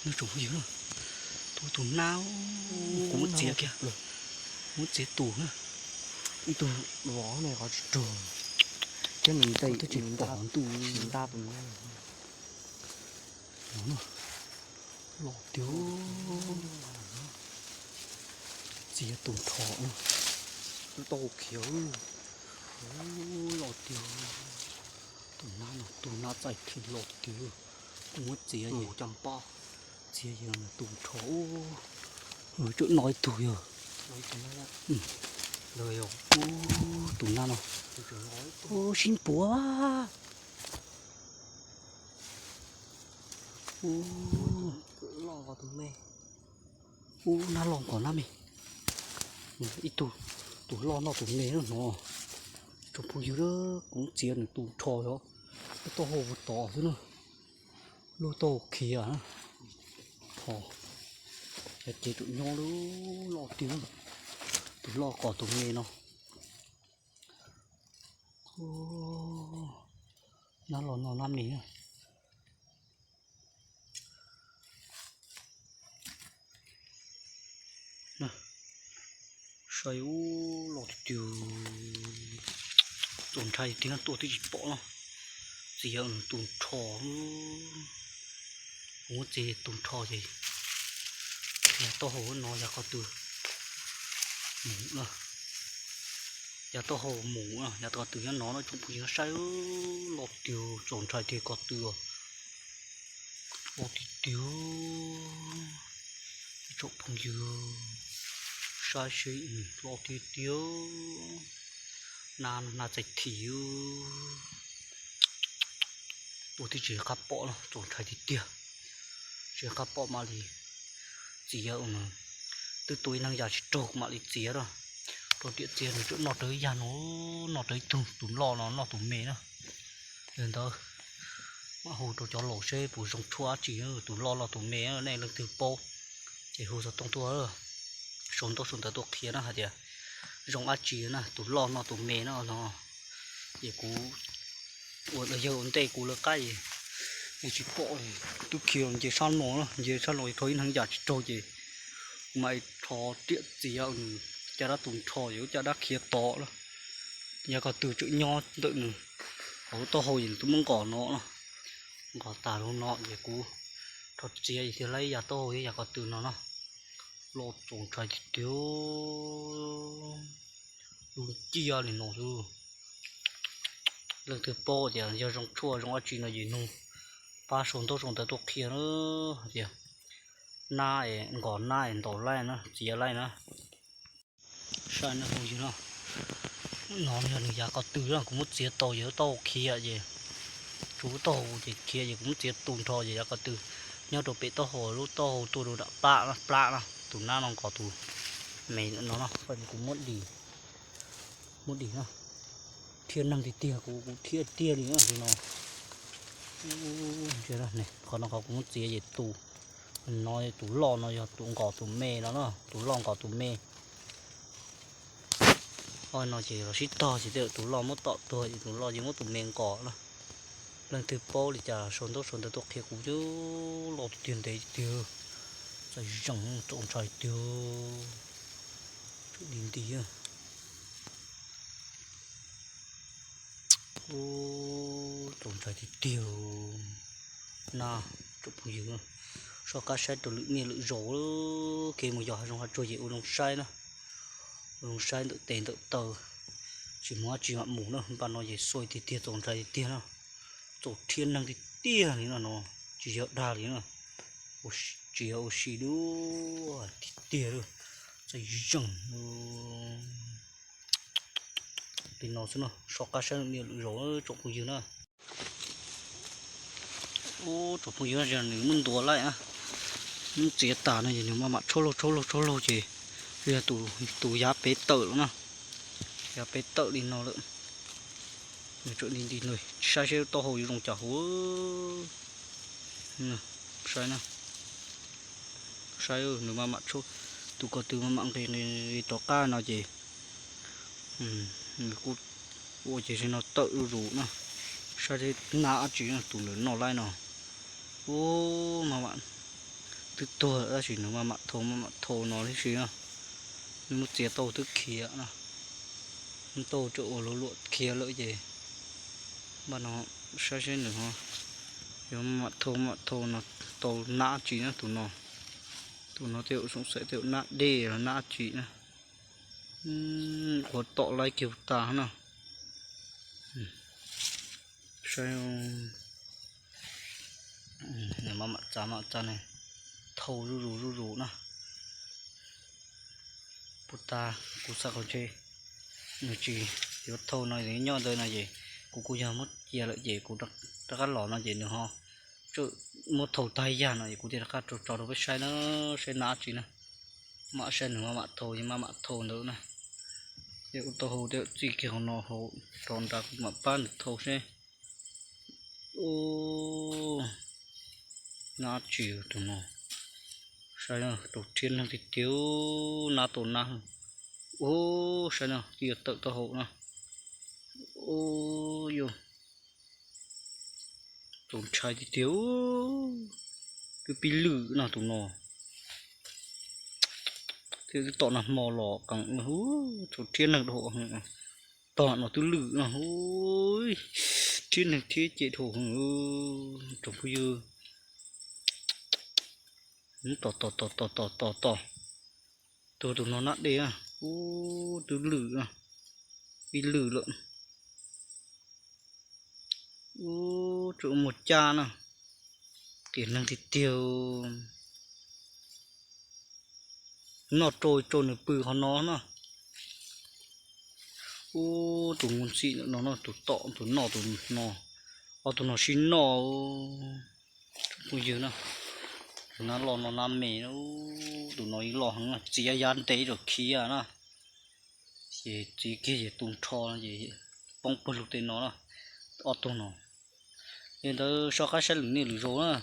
Tsoom phooj ywg, tus tus nab, kuv muab txiav kiag, muab txiav tus na. Ib tug vov ne qhov tsis raug, thiab nws ntes, tsis pom ntuj, ntab tus nab. Los tiag, txiav tus nrho na, tau khiav. Los tiag, tus nab no, tus nab txaij thim los tiag. Kuv muab txiav, txiav yog tus nrho. Tsam no ib tug yog, tus nab no, sib npuav. Ub, nab loj nkaus nab me. Ib tug, tus loj noj tus me no. Tsoom phooj ywg, kuv txiav nws tus nrho os. Lub taub hau puas tod xwb na, lub taub hau khiav. Ho, ces tseem nyob lub loj tiag, tus loj kom tus me no. Nab loj noj nab me. Saib ub, loj tiag tiag, txaus ntshai tiag, tuaj twb tsis pom no. Txiav tus nrho, kuv muab txiav tus nrho ces yav taub hau no yav ko tw mus na, yav taub hau mus na, yav ko tw nyob no no, tsoom phooj ywg saib, loj tiag, txaus ntshai tiag ko tw os. Loj tiag tiag, tsoom phooj ywg saib seb, loj tiag tiag, nab, nab txaij thim. Ua tib tsis qab pom no, txaus ntshai tiag tiag. Tsis qab pom mam li txiav, twb tua ib neeg yam tsis raug mam li txiav na. Rau tiam txiav nws tseem noj rawv ib yag no, noj rawv ib tug, tus loj no noj tus me na. Yog li ntawd, mam hu rau cov laus seb puas zoo tshuaj dab tsi, tus loj los tus me, nej leej twg paub ces hu xov tooj tuaj, sau ntaub sau ntawv tuaj qhia na hais tias zoo dab tsi na, tus loj noj tus me no no. Ces kuv ua yawg ua ntej kuv lawv qab es tsis pom, twb khiav nce sab no, nce sab no rho ib neeg yam tsis raug ces kuv mam rho riam txiav nws, cas dab tus nrho ces ua cas dab khiav tod lawm. Yav ko tw tseem nyob ntawm nws, hauv taub hau ces nws twb muab nqos no, nqos tas li no ces kuv rho txiav ces thiaj li yav taub hau thiab yav ko tw no no. Loj txaus ntshai tiag tiag, lub nciab li no xwb. Leej twg paub tias yog zoo tshuaj zoo dab tsi no ces nug, pab sau ntaub sau ntawv tuaj qhia na, tias nab es nqos nab es ntaus laij na, txiav laij na. Saib no, no yog nws yav ko tw na, kuv muab txiav tau ces lub taub hau khiav ces, tshuav lub taub hau ces khiav ces kuv muab txiav tu nrho ces yav ko tw nyob rau pem taub hau, lub taub hau tuaj rau nram plab na, plab na, tus nab no nqos tus me no no, kuv muab dim, muab dim no, thiab neeg tiag tiag, kuv, kuv thiab tiag li no. Qhov no qhov kuv muab txiav ces tus, no tus loj no yog tus nqos tus me no na, tus loj nqos tus me. Oj no ces los sib tog ces tus loj muab tom tuag ces tus loj ces muab tus me nqos na. Leej twg paub li cas sau ntaub sau ntawv tuaj qhia kuv, loj tiag tiag ntev tiag, txaij zeem txaus ntshai tiag, tsuas di nti. Txaus ntshai tiag tiag na, tsoom phooj ywg. Soj qab saib rau lwm niaj lwm zaus, kev mus yos hav zoov hav tsuag ces ua zoo saib na, ua zoo saib ntawm tes ntawm taw, tsis muaj dab tsi mam mus na. Npaj no ces xuav tiag tiag, txaus ntshai tiag tiag na, txaus thiab neeg tiag tiag li no no, tsis yog dag li na, tsis yog ua si dua, tiag tiag li, txaij zeem li no xwb no. Soj qab saib lwm niaj lwm zaus tsoom phooj ywg na. Ub, tsoom phooj ywg, nws muab ntuav laij na, muab txiav tas no ces nws maj mam tshaub laug tshaub laug tshaub laug ces yog tus yav pem tawm lawm na, yav pem tawm li no lawm. Nws tseem nti nti, saib seb taub hau yuav zoo cas huv. Saib na, saib nws maj mam tshaub, tus ko tw maj mam nqis nqis rov qab no ces nws kuj ua ces no tawm zuj zus na. Saib seb nab dab tsi tus ntawm no laij no. Ub, maj mam Twb tuag tab sis nws maj mam thau maj mam thau no tib si na. Nws muab txiav tau twb khiav na, muab tau cov uas luam luam khiav lawm ces npaj no saib saib nws ho yuav maj mam thau maj mam thau no tau nab tsi na tus no. Tus no tej zaum xoom xaim tej zaum nab dej los nab tsi na. Ua tom laib kiag puag ta na. Saib, maj mam txav maj mam txav ne, thau zuj zus zuj zus na. Puag ta, kuv xav qhov ntshe nws tsis yuav thau no nyob ntawd no ces kuv kuj yog muab cia lawm ces kuv rov qab los no ces nws ho muab thau tag yag no es kuv thiaj rov qab tso tso rau peb saib na, saib nab tsi na. Mam saib nws maj mam thau, maj mam thau ntawd na. Tej ua tau hau tej txij kiag hauv no hauv rov nrad kuv mam pab nws thau seb. Ub, nab tsi tus no. Saib na, tau rhiab neeg tiag tiag, nab tau nab. Ub, saib na, twb yuav tawm taub hau na. Ub, yog txaus ntshai tiag tiag, twb pib lwj no tus no. Thiab twb tom nag hmo los qees, txaus rhiab neeg dhau. Tog no twb lwj no, rhiab neeg thiab ces dhau heev tsoom phooj ywg. Tos tos tos tos tos tos tos. Tuag tus no nab dej, ub, twb lwj, pib lwj lawm. Ub, tsuas muag caj na, qias neeg tiag tiag. Noj rau rau nws pw qhov no na. Ub, tus mus ntxim no, tus tom tus noj tus no, ob tug no sib noj. Phooj ywg na, tus nab loj no nab me, tus no ib loj heev, txiav yav ntev ib zaug khiav na, ces txiav kiag ces tu nrho no ces poob pawg lug tej no na, ob tug no. Li ntawd soj qab saib lwm niaj lwm zaus na.